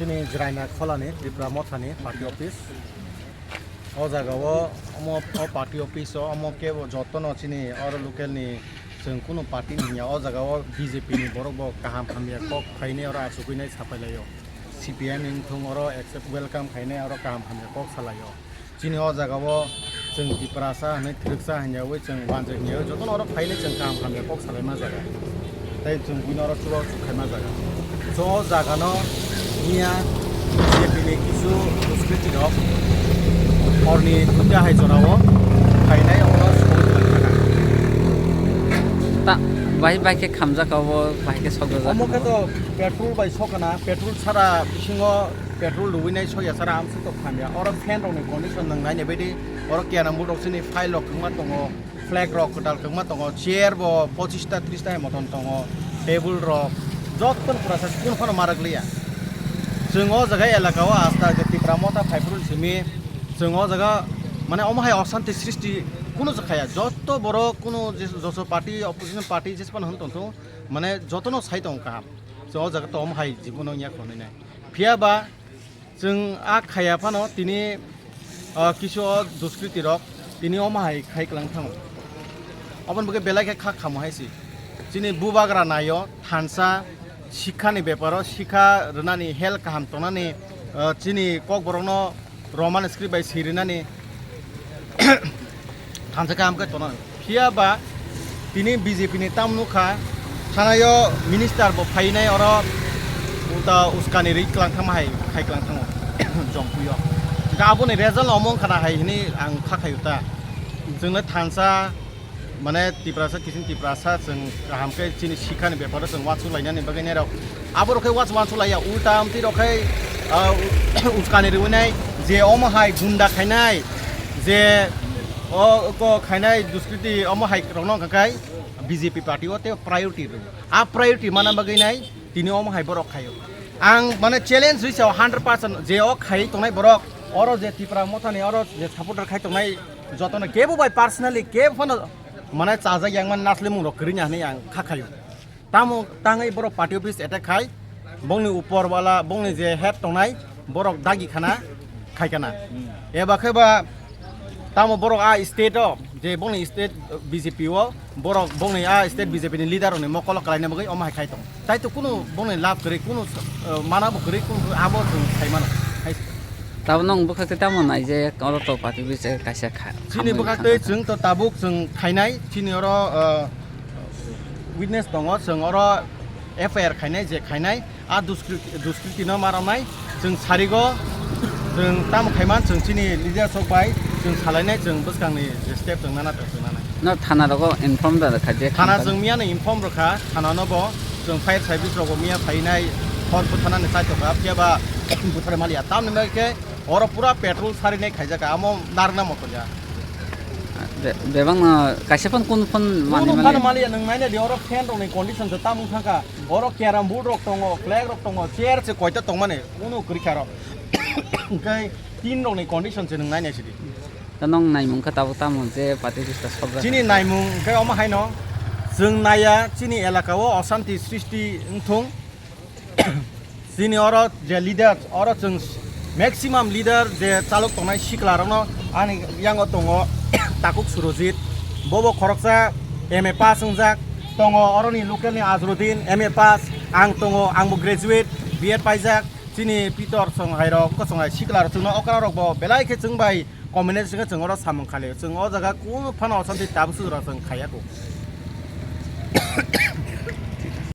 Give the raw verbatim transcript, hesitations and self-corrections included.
Chini Jraina Kholani Tripura Mothani party office. O jaga o omo o party office o omo kebo jotono chini oro local ni chwng kunu party ni hinya. O jaga o B J P ni borok bo kaham hamya kok khainai oro achugwi nai sapai lai o. C P M wng thung oro accept welcome khainai oro kaham hamya kok salai o. Chini o jaga o chwng Tiprasa hinwi thwrwksa hinyawi chwng wanjwi hinyawi jotono oro phainai chwng kaham hamya kok salaima jaga. Tei chwng buino oro chuba chuk khaima jaga. So o jaga no miya B J P ni kisu duskriti rok horni duita hai jora o phainai omo sogwi thangkha. Ta bai bai khe khamjak abo bai khe sokjak. Omo khe to petrol bai sokana, petrol sara bisingo petrol rwinai soya sara amsuk tok khamya. Oro fan rokni condition nwng nainai baidi, oro carrom board rok chini file rok kwbangma tongo, flag rok kwtal kwbangma tongo, chair bo pochista trista hai moton tongo, table rok joto pura sa chikon phano ma rwk liya. Chwng o jaga elaka o asta je Tipra Motha phaiphuru simi chwng o jaga mane omo hai osanti srishti kunu se khaya, joto borok kunu je joto party opposition party jesphano hwn tongthung mane jotono sai tongo kaham. Chwng o jaga to omo hai jibono wngya khonwi nai. Phiya ba chwng a khaya phano tini, ah, kisu o duskriti rok tini omo hai khai kwlang thango. Oboni bagwi belai khe kha khamo hai se. Chini bubagra naio thansa sikha ni beparo, sikha rwnani health kaham tongnani, ah, chini kokborokno Roman script bai swi rwnani thansa kaham khe tongnani. Phiya ba tini B J P ni tam nukha, thanaio minister bo phainai oro uta uskani ri kwlang thangma hai khai kwlang thango Jompuio. Hingkhe aboni result omo wngkha na hai hwnwi ang kha khaio ta. Chwngno thansa mane Tiprasa kisin Tiprasa chwng kaham khe chini sikhani beparo chwng uansuk lainani bagwi nairok. Aborok khe uansuk uansuk laiya, ulta amtwi rok khai, ah, uskani rwinai je omo hai gunda khainai, je o ko khainai duskriti omo hai rokno wngkha khai B J P party o tei priority rw. A priority mana bagwi nai tini omo hai borok khaio. Ang mane challenge rwi sao hundred percent je o khai tongnai borok, oro je Tipra Mothani oro je supporter khai tongnai jotono kebo bai personally kebo phano mane chajak yang man nasle mung rok kwrwini hinwi ang kha khaio. Tamo tangwi borok party office attack khai, bongni upor wala, bongni je head tongnai, borok dagi khana, khai kana. Eba khe ba tamo borok a state o, je bongni state B J P o, borok bongni a state B J P ni leader rokni mokolo kwlaina bagwi omo hai khai tong. Tai to kunu bongni lab kwrwi, kunu, eh, mana bo kwrwi, kunu abo chwng khai mano. Hai se. Tabo nwng bwkhak tei tamo nai je oro to party office kaisa kha. Chini khamwi bwkhak tei thangkha. Chwng to tabuk chwng khainai, chini oro, eh, witness tongo, chwng oro F I R khainai, je khainai, a duskriti, duskriti no ma romnai, chwng sarigo, chwng tamo khaiman, chwng chini leader sok bai, chwng salainai, chwng bwskangni je step chwng nana, chwng nanai. No thana rogo inform da kha je thana khamkha. Chwng miyano inform rwkha, thana no bo, chwng fire service rogo miya phainai, hor buthanani chaitokha, phiya ba buthar maliya, tamni bagwi khe oro pura petrol sarinai khaijak, amo narwkna motorya. Be-, bebakno kaisa phone kun phone manwi Kunu maliya. Phano maliya, nwng naina di oro fan rokni condition se tamung thangkha. Oro carrom board rok tongo, flag rok tongo, chair se koita tongmani, kunu kwrwi kha ro. Hwnkhe tin rokni condition se nwng naina sidi. Ta nwng naimung kha tabuk tamo je party list ta sobjak. Chini naimung hwnkhe omo haino, chwng naiya chini elaka o osanti srishti wngthung. Chini oro je leader, oro chwng maximum leader je chalok tongnai sikla rokno ani yango tongo Takuk Surojit, bobo khoroksa M A pass wngjak, tongo oroni local ni Azrudin M A pass, ang tongo, angbo graduate B Ed paijak, chini Pitor songhai rok, wngkha songhai sikla rok chwngno okra rok bo belai khe chwng bai combination khe chwng oro samung khalio. Chwng o jaga kunu phano osanti tabuk sujura chwng khaiya kho.